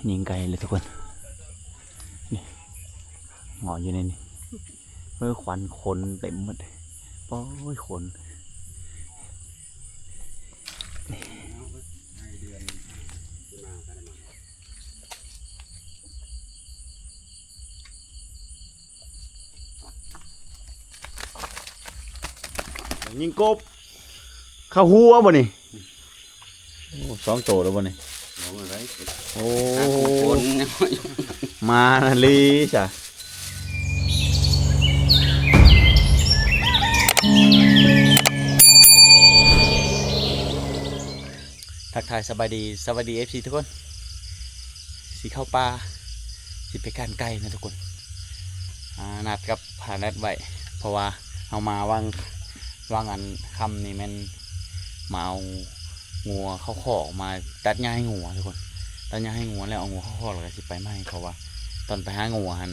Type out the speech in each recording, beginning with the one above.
ຍິງໄກ່ເລີຍທຸກຄົນ ນີ້ ເງາະຢູ່ໃນນີ້ ເອີ ຄວັນຄົນເຕັມໝົດ ໂອ້ຍ ຄົນ ຍິງກົບ ເຂົ້າຫົວບໍ່ນີ້? ໂອ້ ສອງໂຕແລ້ວບໍ່ນີ້? ໂອ້ ມານະລີຊະ ທັກທາຍສະບາຍດີ ສະຫວັດດີ ເອັຟຊີ ທຸກຄົນ ຊິເຂົ້າປ່າ ຊິໄປກ້ານໄກ່ນະທຸກຄົນ ອາ ນັດກັບ ພາແລັດໄວ້ ເພາະວ່າເຮົາມາຫວ່າງ ຫວ່າງອັນຄ່ຳນີ້ແມ່ນມາເອົາງົວເຂົ້າຄອກ ມາຕັດຫຍ້າໃຫ້ງົວທຸກຄົນ ຕັດຫຍ້າໃຫ້ງົວແລ້ວເອົາງົວເຂົ້າຄອກ ແລ້ວກໍຊິໄປໃໝ່ ເພາະວ່າຕອນໄປຫາງົວຫັ້ນ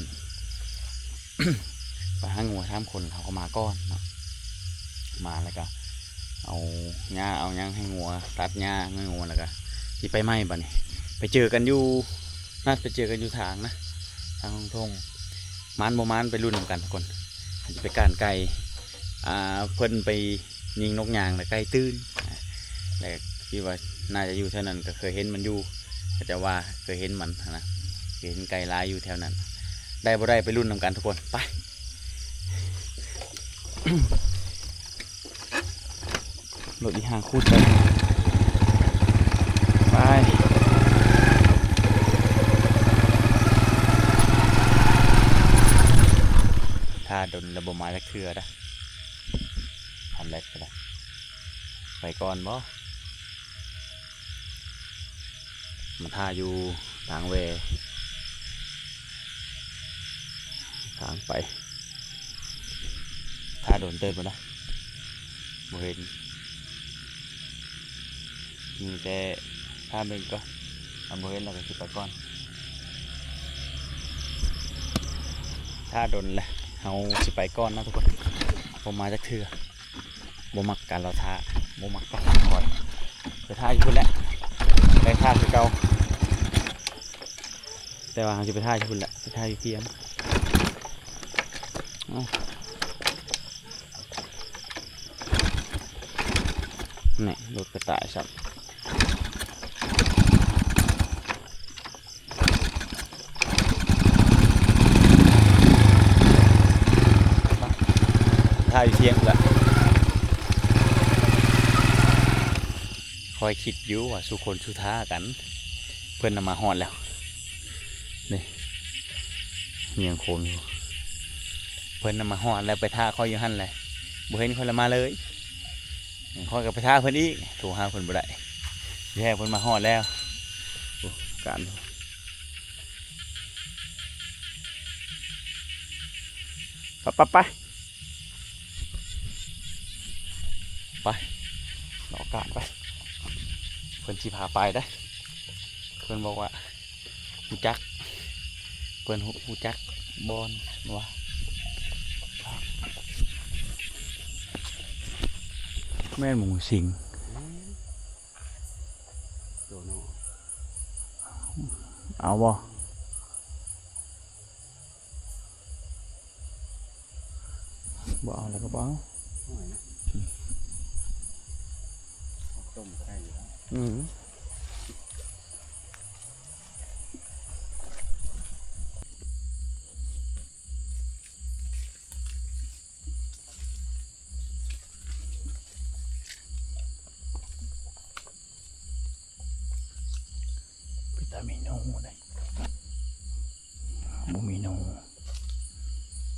ໄປຫາງົວສາມຄົນ ເຮົາກໍມາກ່ອນເນາະ ມາແລ້ວກໍເອົາຫຍ້າເອົາຫຍັງໃຫ້ງົວ ຕັດຫຍ້າໃຫ້ງົວ ແລ້ວກໍຊິໄປໃໝ່ ບາດນີ້ໄປເຈີກັນຢູ່ ນັດໄປເຈີກັນຢູ່ທາງນະ ທາງທົ່ງ ໝານບໍ່ໝານໄປລຸ້ນນຳກັນທຸກຄົນ ເຮົາຈະໄປກ້ານໄກ່ ອ່າ ເພິ່ນໄປຍິງນົກຍາງແລ້ວໄກ່ຕື່ນ ແລ້ວຄິດວ່າໜ້າຈະຢູ່ແຖວນັ້ນ ກໍເຄີຍເຫັນມັນຢູ່ ເຂົາເຈົ້າວ່າເຄີຍເຫັນມັນຫັ້ນນະ ເຄີຍເຫັນໄກ່ຫຼາຍຢູ່ແຖວນັ້ນ ໄດ້ບໍ່ໄດ້ໄປລຸ້ນນຳກັນທຸກຄົນ ໄປ. ລົດອີກຫ້າຄູນໄປ ໄປ ຖ້າດົນແລ້ວບໍ່ມາຈັກເທື່ອເດ້ ຄັນແລກກໍໄດ້ ໄປກ່ອນບໍ່? ມາຖ້າຢູ່ທາງແວ່ ທາງໄປ ຖ້າດົນເຕີບແລ້ວນະ ບໍ່ເຫັນ ມີແຕ່ຖ້າເບິ່ງກ່ອນ ຖ້າບໍ່ເຫັນແລ້ວກໍຊິໄປກ່ອນ ຖ້າດົນແຫຼະ ເຮົາຊິໄປກ່ອນນະທຸກຄົນ ບໍ່ມາຈັກເທື່ອ. ບໍ່ມັກການລໍຖ້າ ບໍ່ມັກການລໍຄອຍ ໄປຖ້າຢູ່ພຸ້ນແຫຼະ ໄປຖ້າຄືເກົ່າ ແຕ່ວ່າເຮົາຊິໄປຖ້າຢູ່ພຸ້ນແຫຼະ ໄປຖ້າຢູ່ພຽງ ເອົ້າ ນີ້ລົດກະຕ່າຍຊ້ຳ. ຖ້າຢູ່ທຽງພຸ້ນລະ ຂ້ອຍຄິດຢູ່ວ່າສູ່ຄົນສູ່ຖ້າກັນ ເພິ່ນນະມາຮອດແລ້ວ ນີ້ ຍັງຄົນຢູ່ ເພິ່ນນະມາຮອດແລ້ວ ໄປຖ້າຂ້ອຍຢູ່ຫັ້ນແຫຼະ ບໍ່ເຫັນຂ້ອຍລະມາເລີຍ ຂ້ອຍກໍໄປຖ້າເພິ່ນອີກ ໂທຫາເພິ່ນບໍ່ໄດ້ ແທ້ເພິ່ນມາຮອດແລ້ວ ໂອ້ ການ ໄປ ໄປ ໄປ ໄປ ເລາະການໄປ ເພິ່ນຊິພາໄປເດ້ ເພິ່ນບອກວ່າ ຮູ້ຈັກ ເພິ່ນຮູ້ ຮູ້ຈັກບ່ອນວ່າ ແມ່ນໝູຊິງ ໂຕນ້ອຍ ເອົາບໍ່? ບໍ່ເອົາແລ້ວກໍບໍ່ເອົາ ໜ້ອຍນະ ອືມ ເອົາຕົ້ມກໍໄດ້ຢູ່ແລ້ວ ອືມ. ເປັນຕາມີໜູເດ້ ບໍ່ມີໜູ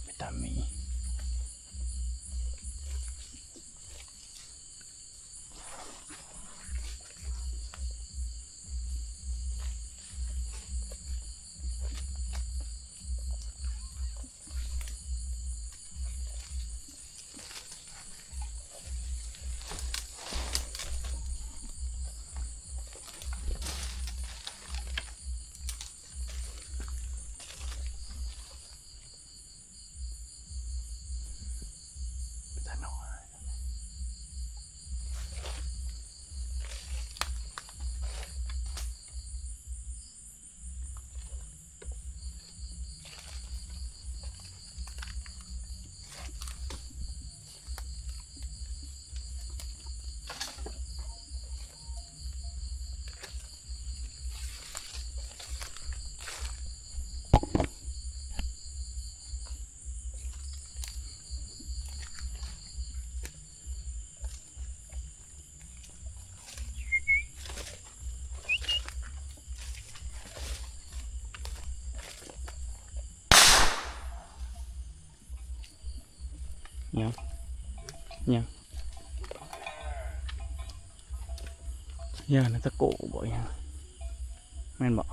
ເປັນຕາມີ. ຫຍັງ ຫຍັງ ຫຍັງນະ ຕະໂກບໍ ຫຍັງ ແມ່ນບໍ່?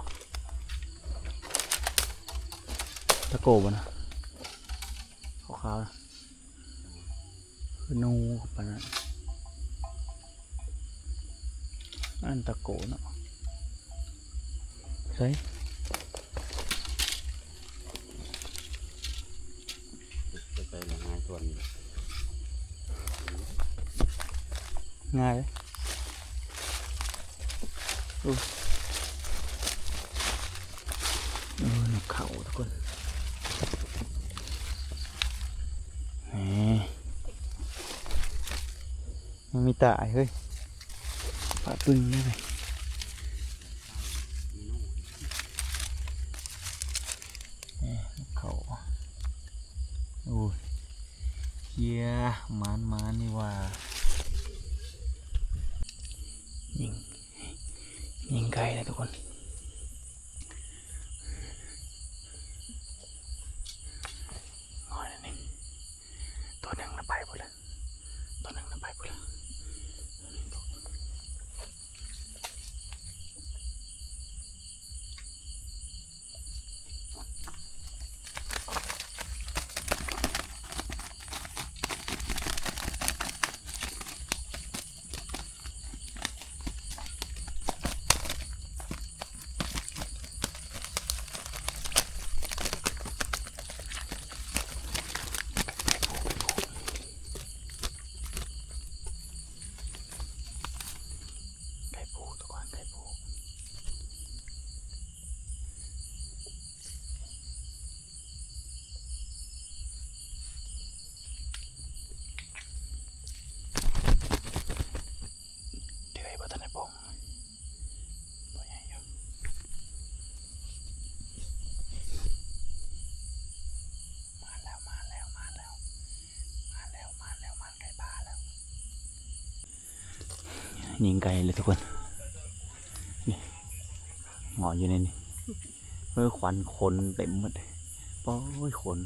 ຕະໂກບໍນະ? ຂາວໆ ຄືໜູປານນັ້ນ. ອັນຕະໂກເນາະ ໃສ່ ໃສ່ລະງ່າຍສ່ວນນີ້ ງ່າຍເດ້. ໂອ້ ໂອ້ ນົກເຂົາທຸກຄົນ ນີ້ ມັນມີຕາເຮີ້ຍ ປາປຶ້ງນີ້ ນີ້ ນົກເຂົາ ໂອ້ຍ ເຄຍ ໝານໆ ນີ້ຫວ່າ ຍິງ ຍິງໄກ່ແລ້ວທຸກຄົນ ໂຕໜຶ່ງນະໄປພຸ້ນລະ ໂຕໜຶ່ງນະໄປພຸ້ນລະ. ໄກ່ປູກ ທຸກຄົນ ໄກ່ປູກ ເດືອຍບໍ່ທັນໄດ້ປົ່ງ ບໍ່ໃຫຍ່ຢູ່ ມາແລ້ວ ມາແລ້ວ ມາແລ້ວ ມາແລ້ວ ມາແລ້ວ ມາໄກ່ປ່າແລ້ວ. ຍິງໄກ່ເລີຍທຸກຄົນ ນີ້ ເງາະຢູ່ໃນນີ້ ເອີ ຄວັນຄົນເຕັມໝົດ ໂອ້ຍ ຄົນ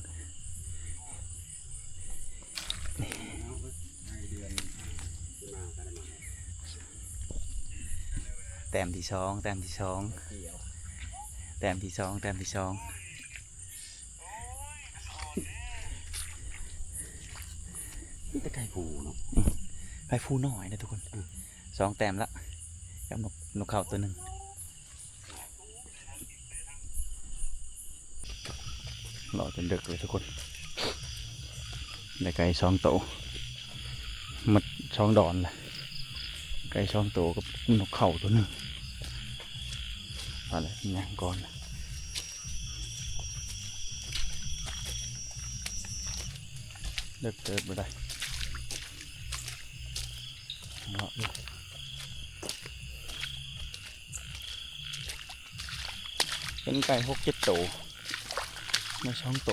ແຕ້ມທີສອງ ແຕ້ມທີສອງ ແຕ້ມທີສອງ ແຕ້ມທີສອງ. ມີແຕ່ໄກ່ພູເນາະ ອືມ ໄກ່ພູນ້ອຍເດ້ທຸກຄົນ ອືມ ສອງແຕ້ມລະ ກັບນົກ ນົກເຂົາໂຕໜຶ່ງ ລໍຈົນເດິກເລີຍທຸກຄົນ ໄດ້ໄກ່ສອງໂຕ ໝົດສອງດອນລະ ໄກ່ສອງໂຕກັບນົກເຂົາໂຕໜຶ່ງ ໄປລະ ຍ່າງກ່ອນ ເລິກເຕີບບໍ່ໄດ້ ເນາະ ເຫັນໄກ່ຫົກເຈັດໂຕ ໄດ້ສອງໂຕ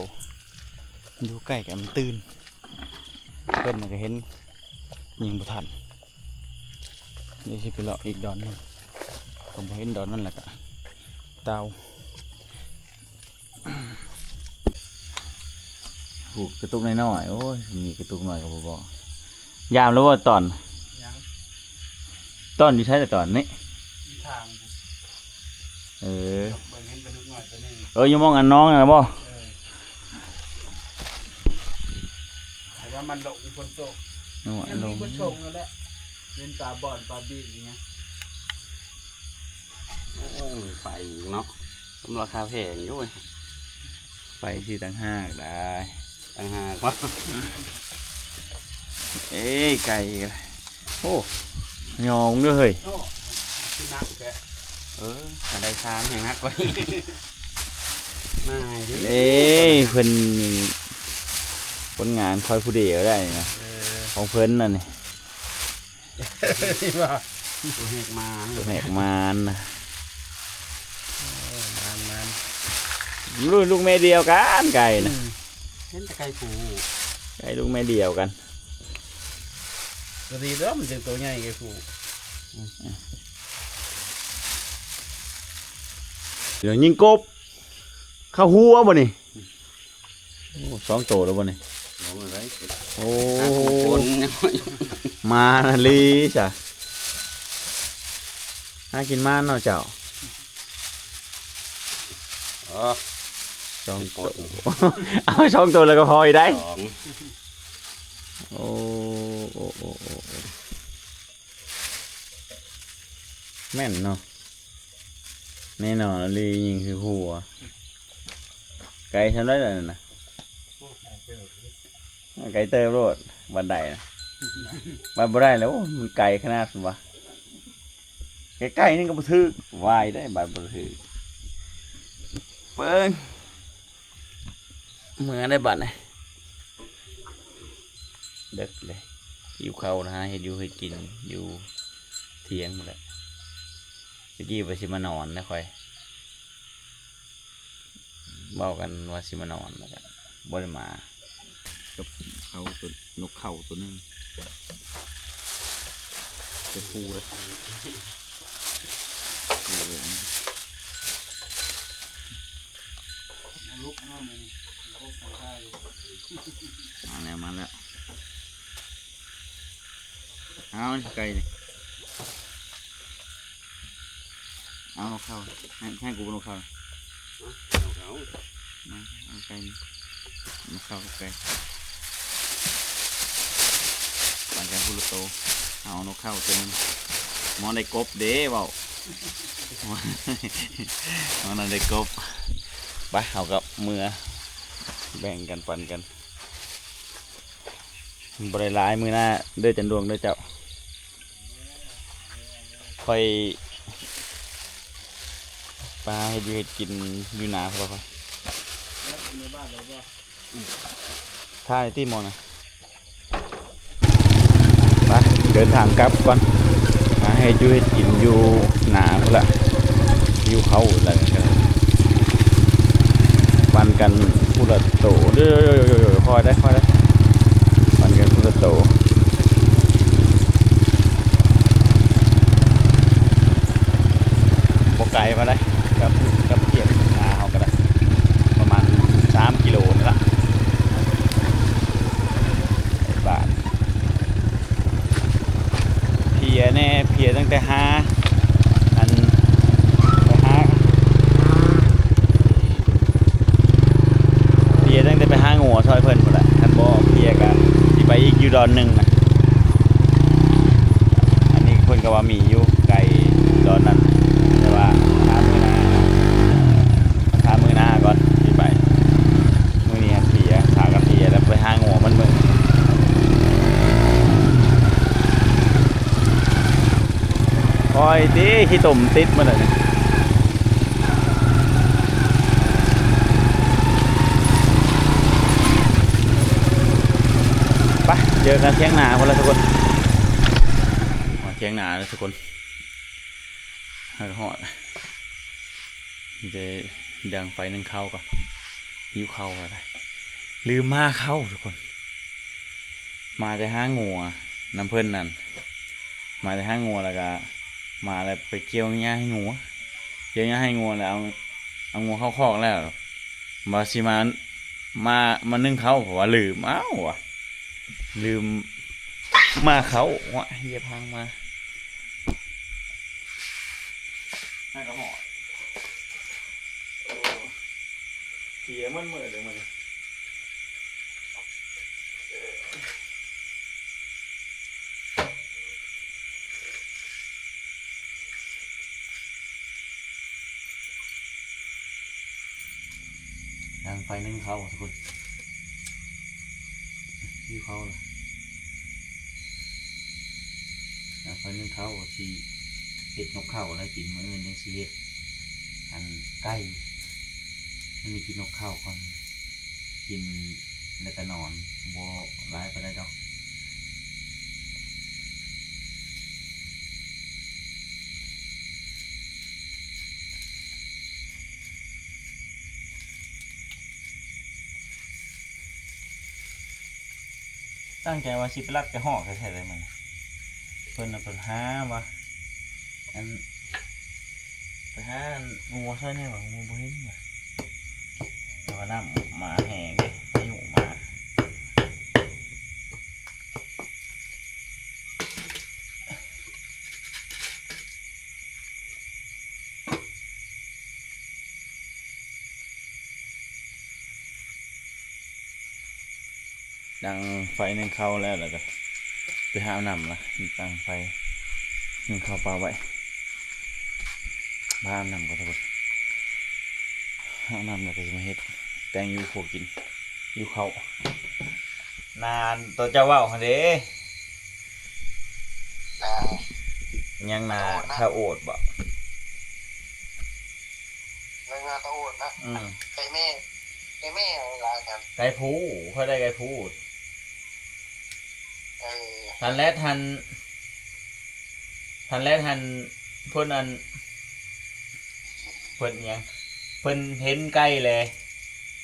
ຢູ່ໃກ້ກັນມັນຕື່ນ ເພິ່ນກໍເຫັນ ຍິງບໍ່ທັນ ດຽວຊິໄປເລາະອີກດອນໜຶ່ງ ກໍບໍ່ເຫັນດອນນັ້ນແລ້ວກະເຕົ່າ ໂອ້ ກະຕຸກນ້ອຍໆ ໂອ້ຍ ມີກະຕຸກນ້ອຍກໍບໍ່ບອກ ຍາມແລ້ວບໍ່ຕອນ ຍັງ ຕອນຢູ່ໃສລະຕອນນີ້ ຢູ່ທາງ ເອີ ເບິ່ງເຫັນກະດູກນ້ອຍໂຕໜຶ່ງ ເອີ ຢູ່ໝ່ອງອັນໜອງນັ້ນນະບໍ່ ເອີ ແຕ່ວ່າມັນລົງຝົນຕົກ ນ້ອງອັນລົງ ມັນມີຄົນສົ່ງນັ້ນແຫຼະ ເປັນປາບອນປາບີດອີ່ຫຍັງ ໂອ້ຍ ໄປອີກເນາະ ສຳລາຄາແພງຢູ່ເວີຍ ໄປຊິຕ່າງຫາກໄດ໋ ຕ່າງຫາກວ່າ ເອີຍ ໄກ່ ໂອ້ ຍອງເດີເຮີ້ຍ ໂອ້ ຄືໜັກແທ້ ເອີ ຖ້າໄດ້ຊາມແຮງໜັກກວ່ານີ້ ມາເດີ ເອີຍ ເພິ່ນ ຜົນງານຂ້ອຍຜູ້ດຽວໄດ້ນະ ເອີ ຂອງເພິ່ນນັ້ນນີ້ ວ່າ ໂຕແຮກມານ ໂຕແຮກມານນະ ເອີ ມານໆ ລູກ ລູກແມ່ດຽວກັນ ໄກ່ນະ ອືມ ເຫັນແຕ່ໄກ່ຜູ້ ໄກ່ລູກແມ່ດຽວກັນ ກະດີແລ້ວ ມັນຈຶ່ງໂຕໃຫຍ່ໄກ່ຜູ້ ດຽວຍິງກົບ ເຂົ້າຫົວບໍ່ນີ້ ໂອ້ ສອງໂຕແລ້ວບໍ່ນີ້ ຂອງອະໄລ? ໂອ້ ຫາຜູ້ຄົນ ມານະລີຊະ ຫາກິນມານເນາະເຈົ້າ. ອໍ ສອງໂຕ ເອົາສອງໂຕແລ້ວກໍພໍອີກໄດ໋. ສອງ ໂອ້ ໂອ້ ໂອ້ ໂອ້ ໂອ້ ແມ່ນເນາະ ແນ່ນອນອີ່ຫຼີ ຍິງຄືຫົວ. ໄກສ່ຳໃດລະນັ້ນນະ? ໄກເຕີບໂລດ ບັນໄດນະ ບັດບໍ່ໄດ້ແລ້ວ ໂອ້ ມັນໄກຂະໜາດວ່າ ໃກ້ໆ ນີ້ກໍບໍ່ຖືກ ວາຍໄດ໋ ບັດບໍ່ຖືກ. ເບິ່ງ ເມືອໄດ້ບັດນີ້ ເດິກເລີຍ ຫິວເຂົ້ານະ ຫາເຮັດຢູ່ເຮັດກິນຢູ່ຖຽງພຸ້ນແຫຼະ. ຕະກີ້ວ່າຊິມານອນນະຂ້ອຍ ເວົ້າກັນວ່າຊິມານອນ ແລ້ວກໍບໍ່ໄດ້ມາ ກັບເຂົາໂຕ ນົກເຂົາໂຕໜຶ່ງ ເປັນຄູ່ເລີຍ. ມາແລ້ວ ມາແລ້ວ ເອົາໄກ່ນີ້ ເອົາເຂົ້າ ໃຫ້ ໃຫ້ກູເອົາເຂົ້າ ເອົາ ເອົາ ມາ ເອົາໄກ່ນີ້ ເອົາເຂົ້າກັບໄກ່ ປັນກັນຄົນລະໂຕ ເອົານົກເຂົ້າໂຕໜຶ່ງ ໝໍໄດ້ກົບເດ້ ເວົ້າ ໝໍໄດ້ກົບ ໄປ ເຮົາກໍເມືອ ແບ່ງກັນ ປັນກັນ. ບໍ່ໄດ້ຫຼາຍ ມື້ໜ້າເດີຈັນດວງເດີເຈົ້າ ຂ້ອຍໄປຫາເຮັດຢູ່ເຮັດກິນຢູ່ນາພຸ້ນລະ ຖ້າໄດ້ຕິໝໍນະ. ໄປ ເດີນທາງກັບກ່ອນ ຫາເຮັດຢູ່ເຮັດກິນຢູ່ນາພຸ້ນລະ ຫິວເຂົ້າແລ້ວ ປັນກັນຜູ້ລະໂຕເດີ ຄ່ອຍໄດ໋ ຄ່ອຍໄດ໋ ປັນກັນຜູ້ລະໂຕ ບໍ່ໄກປານໃດ ກັບ ກັບທຽບນາເຮົາກໍໄດ້ ປະມານສາມກິໂລນີ້ລະ ບາດ ເພຍແດ່ ເພຍຕັ້ງແຕ່ຫາ ອັນ ໄປຫາ ເພຍຕັ້ງແຕ່ໄປຫາງົວຊ່ອຍເພິ່ນພຸ້ນແຫຼະ ຄັນບໍ່ເພຍກໍຊິໄປອີກຢູ່ດອນໜຶ່ງນະ ອັນນີ້ເພິ່ນກໍວ່າມີຢູ່ ໄກດອນນັ້ນ ແຕ່ວ່າຖ້າມື້ໜ້າ ຖ້າມື້ໜ້າກ່ອນຊິໄປ ມື້ນີ້ເພຍ ຂາກໍເພຍແລ້ວ ໄປຫາງົວມັນເບິ່ງ ໂອ້ຍ ຕິ ຂີ້ຕົມຕິດໝົດແລ້ວນີ້ ໄປ ເຈີກັນຖຽງນາພຸ້ນລະທຸກຄົນ ຖຽງນາແລ້ວທຸກຄົນ ຮອດ ມີແຕ່ດັງໄຟໜຶ້ງເຂົ້າກ່ອນ ຫິວເຂົ້າແລ້ວ ລືມໝາເຂົ້າທຸກຄົນ ມາແຕ່ຫາງົວນຳເພິ່ນນັ້ນ ມາແຕ່ຫາງົວ ແລ້ວກະມາແລ້ວໄປກ່ຽວຫຍ້າໃຫ້ງົວ ກ່ຽວຫຍ້າໃຫ້ງົວແລ້ວເອົາ ເອົາງົວເຂົ້າຄອກແລ້ວ ວ່າຊິມາ ມາ ມາໜຶ້ງເຂົ້າ ເພາະວ່າລືມ ອ້າວ ວ່າລືມໝາເຂົ້າ ຫວະ ຢຽບຫາງໝາ ຫາກະຫອດ ໂອ້ ເພຍໝົດມື້ເລີຍມື້ນີ້ ດັງໄຟໜຶ້ງເຂົ້າທຸກຄົນ ຫິວເຂົ້າລະ ດັງໄຟໜຶ້ງເຂົ້າ ຊິເຮັດນົກເຂົ້າແລ້ວກິນ ມື້ອື່ນຈັ່ງຊິເຮັດ ອັນ ໄກ່ ມື້ນີ້ກິນນົກເຂົ້າກ່ອນ ກິນແລ້ວກະນອນ ບໍ່ຫຼາຍປານໃດດອກ. ຕັ້ງໃຈວ່າຊິໄປລັດກະຮອກແທ້ໆເລີຍມື້ນີ້ ເພິ່ນນະ ເພິ່ນຫາວ່າ ອັນ ໄປຫາງົວໃສ່ແດ່ວ່າ ງົວບໍ່ເຫັນວ່າ ແຕ່ວ່ານ້ຳມາແຮງເດ້ ພາຍຸມາ ດັງໄຟໜຶ້ງເຂົ້າແລ້ວ ແລ້ວກໍໄປຫາເອົານ້ຳລະ ຕັ້ງໄຟໜຶ້ງເຂົ້າປາໄວ້ ມາຫາເອົານ້ຳກ່ອນທຸກຄົນ ຫາເອົານ້ຳແລ້ວກໍຊິມາເຮັດແກງຢູ່ຄົວກິນ ຫິວເຂົ້າ ນານໂຕເຈົ້າເວົ້າຫັ້ນເດ້ ຫຍັງນາ ທາໂອດບໍ? ເລື່ອງນາຕາໂອດນະ ອືມ ໄກ່ແມ່ ໄກ່ແມ່ຫຼາຍແທ້ ໄກ່ພູ ຂ້ອຍໄດ້ໄກ່ພູ ເອີ ຫັ້ນແຫຼະ ຫັ້ນ ຫັ້ນແຫຼະ ຫັ້ນ ເພິ່ນ ອັນ ເພິ່ນຫຍັງ ເພິ່ນເຫັນໄກ່ແຫຼະ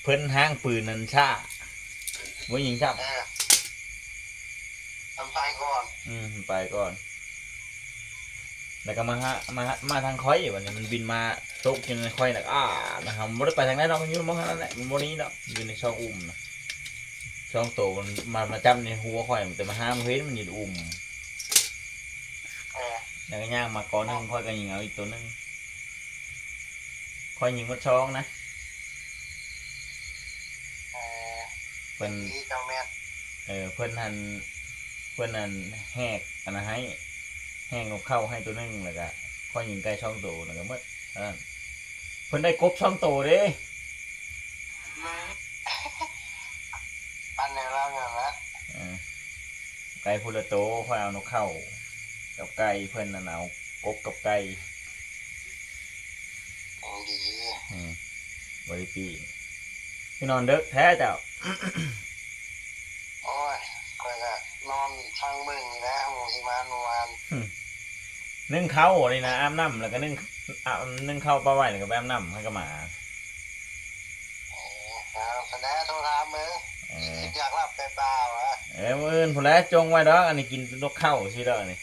ເພິ່ນຫາງປືນນັ້ນຊ້າ ບໍ່ຍິງຊ້ຳ ເອີ ມັນໄປກ່ອນ ອືມ ໄປກ່ອນ ແລ້ວກໍມາຫາ ມາ ມາທາງຂ້ອຍ ບັດນີ້ມັນບິນມາຕົກຢູ່ໃນຂ້ອຍນະ ອ້າ ນະ ເຮົາບໍ່ໄດ້ໄປທາງໃດດອກ ມັນຢູ່ໝ່ອງນັ້ນແຫຼະ ມັນບໍ່ໜີດອກ ຢູ່ໃນຊ່ອງອຸ່ມນະ ຊ່ອງໂຕມັນມາ ມາຈັບໃນຫົວຂ້ອຍ ແຕ່ມາຫາບໍ່ເຫັນ ມັນຢູ່ໃນອຸ່ມ ເອີ ແລ້ວກໍຍ່າງມາກໍໜຶ່ງ ຂ້ອຍກໍຍິງເອົາອີກໂຕໜຶ່ງ ຂ້ອຍຍິງໝົດສອງນະ ເອີ ເພິ່ນ ເຈົ້າແມ່ນ ເອີ ເພິ່ນຫັ້ນ ເພິ່ນຫັ້ນແຫກອັນນັ້ນໃຫ້ ແຫກນົກເຂົາໃຫ້ໂຕໜຶ່ງ ແລ້ວກະຂ້ອຍຍິງໄກ່ສອງໂຕ ແລ້ວກະໝົດ ເທົ່ານັ້ນ ເພິ່ນໄດ້ກົບສອງໂຕເດ້ ປັນໃຫ້ລາວນັ້ນລະ ເອີ ໄກ່ພຸ້ນລະໂຕ ຂ້ອຍເອົານົກເຂົາກັບໄກ່ ເພິ່ນນັ້ນເອົາກົບກັບໄກ່ ຂອງດີ ອືມ ບໍ່ໄດ້ປີ້ງ ຄືນອນເດິກແທ້ເຈົ້າ ໂອ້ຍ ຂ້ອຍກະນອນຟັງເບິ່ງນີ້ແຫຼະ ຫູຊິມາເມື່ອວານ ໜຶ້ງເຂົ້ານີ້ນະ ອາບນ້ຳ ແລ້ວກະໜຶ້ງ ອາບ ໜຶ້ງເຂົ້າປາໄວ້ ແລ້ວກະໄປອາບນ້ຳໃຫ້ກັບໝາ ເອີ ເອົາຊັ້ນແຫຼະ ໂທຖາມເບິ່ງ ເອີ ຄິດຢາກລາບໄກ່ປ່າຫວາ ເອີ ມື້ອື່ນພຸ້ນແຫຼະ ຈົ່ງໄວ້ດອກ ອັນນີ້ກິນນົກເຂົາຊື່ດອກນີ້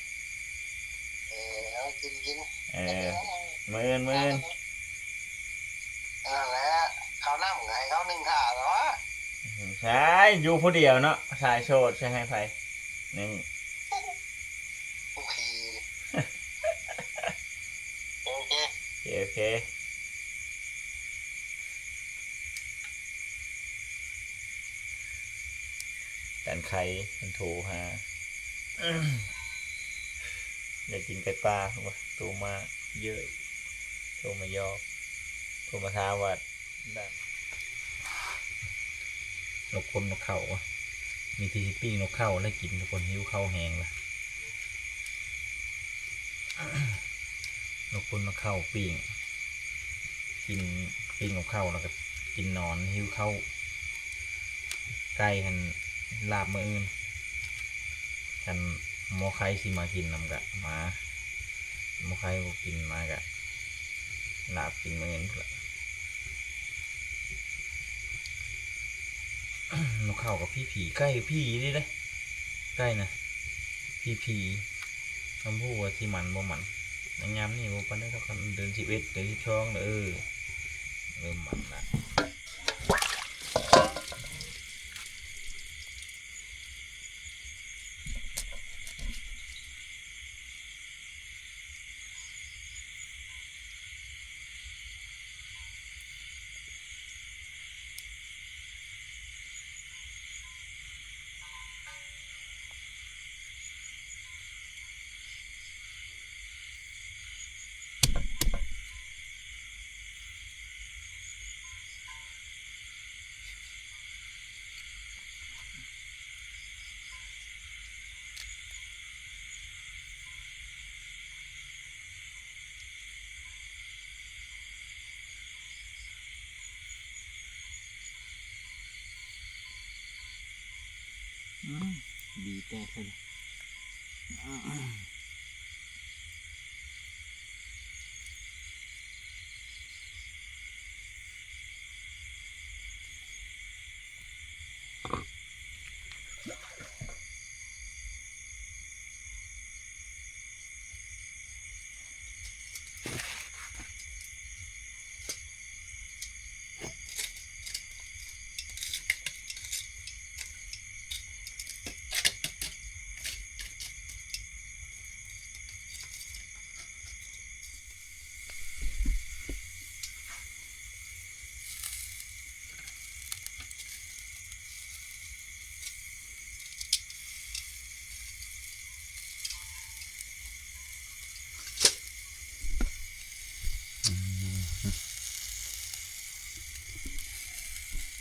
ເອີ ເອົາກິນ ກິນ ເອີ ມື້ອື່ນ ມື້ອື່ນ ນັ້ນແຫຼະ ເຂົ້ານ້ຳກໍໃຫ້ເຂົາໜຶ້ງຖ້າແລ້ວຫວາ ໃຊ່ ຢູ່ຜູ້ດຽວເນາະ ສາຍໂສດ ຊິໃຫ້ໃຜໜຶ້ງ ໂອເຄ ໂອເຄ ໂອເຄ ໂອເຄ. ຈັນໄຄມັນໂທຫາ ຢາກກິນໄກ່ປ່າ ໂທມາເຍີະ ໂທມາຢອກ ໂທມາຖາມວ່າ ນົກຄົນນົກເຂົາ ມີທີ່ຊິປີ້ງນົກເຂົາແລ້ວກິນ ທຸກຄົນ ຫິວເຂົ້າແຮງລະ. ນົກຄົນນົກເຂົາປີ້ງ ກິນ ປີ້ງນົກເຂົາແລ້ວກໍກິນນອນ ຫິວເຂົ້າ ໄກ່ຫັ້ນລາບມື້ອື່ນ ຄັນໝໍໄຄຊິມາກິນນຳກະມາ ໝໍໄຄບໍ່ກິນມາກະລາບກິນມື້ອື່ນພຸ້ນລະ. ນົກເຂົາກໍຜີໆ ໄກ່ຜີອີ່ຫຼີເດ້ ໄກ່ນະ ຜີໆ ກໍບໍ່ຮູ້ວ່າຊິມັນບໍ່ມັນ ໃນຍາມນີ້ບໍ່ປານໃດດອກ ຄັນເດືອນສິບເອັດ ເດືອນສິບສອງ ເອີ ເລີ່ມມັນລະ. ອືມ ບີແຕກເລີຍ. ເ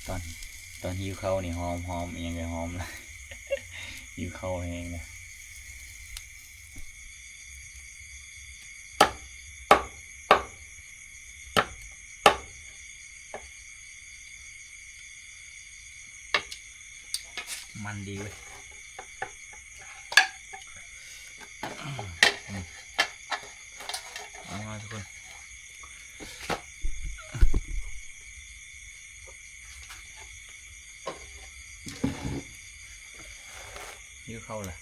ຕອນ ຕອນຫິວເຂົ້ານີ້ຫອມ ຫອມ ອີ່ຫຍັງກໍຫອມລະ ຫິວເຂົ້າແຮງນະ. ມັນດີເວີຍ. ເອົາມາທຸກຄົນ ຫິວເຂົ້າລະ.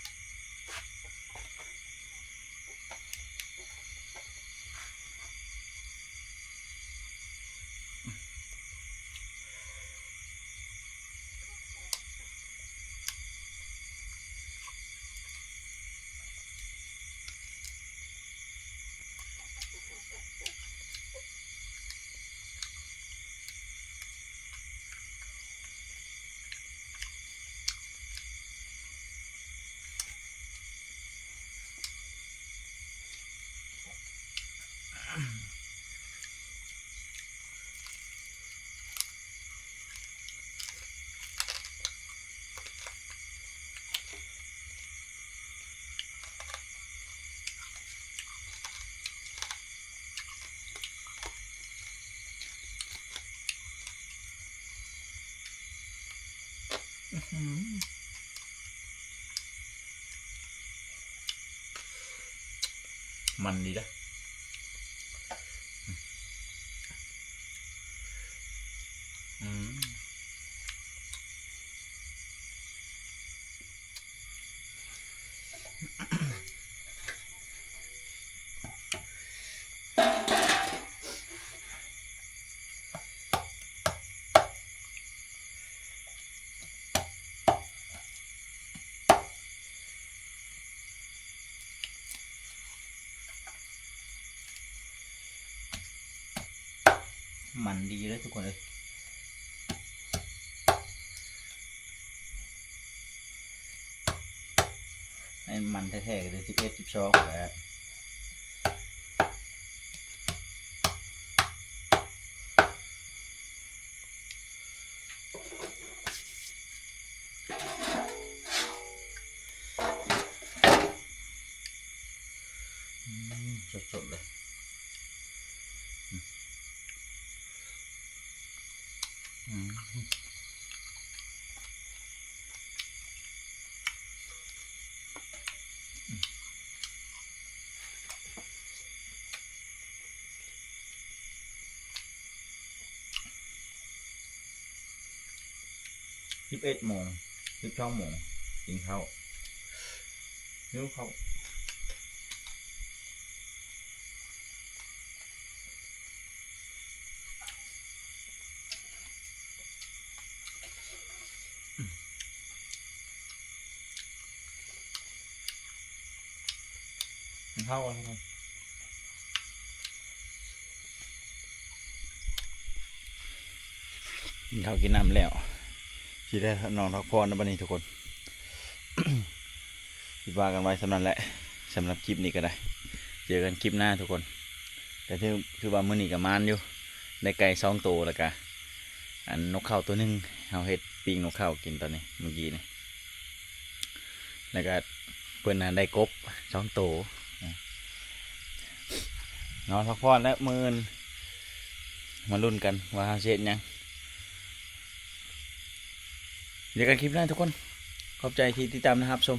ອືຫື ມັນດີເດ້. ອືມ. ມັນດີເລີຍທຸກຄົນເອີຍ. ໃຫ້ມັນແທ້ໆກໍໄດ້ສິບເອັດ ສິບສອງແຫຼະ. ອືມ ສົດໆເລີຍ. ອືມ ອືມ. ສິບເອັດໂມງ ສິບສອງໂມງ ກິນເຂົ້າ ຫິວເຂົ້າ. ກິນເຂົ້າກ່ອນ ທຸກຄົນ. ກິນເຂົ້າກິນນ້ຳແລ້ວ ຊິໄດ້ນອນພັກຜ່ອນແລ້ວບັດນີ້ທຸກຄົນ. ຄິດວ່າກັນໄວ້ສ່ຳນັ້ນແຫຼະ ສຳລັບຄລິບນີ້ກໍໄດ້ ເຈີກັນຄລິບໜ້າທຸກຄົນ. ແຕ່ຖື ຖືວ່າມື້ນີ້ກໍໝານຢູ່ ໄດ້ໄກ່ສອງໂຕ ແລ້ວກໍ ອັນ ນົກເຂົາໂຕໜຶ່ງ ເຮົາເຮັດປີ້ງນົກເຂົາກິນຕອນນີ້ ມື້ກີ້ນີ້ ແລ້ວກໍເພິ່ນນະໄດ້ກົບສອງໂຕ. ນອນພັກຜ່ອນແລ້ວ ມື້ອື່ນມາລຸ້ນກັນວ່າເຮົາຊິເຮັດຫຍັງ. ເຈີກັນຄລິບໜ້າທຸກຄົນ ຂອບໃຈທີ່ຕິດຕາມ ແລະ ຮັບຊົມ.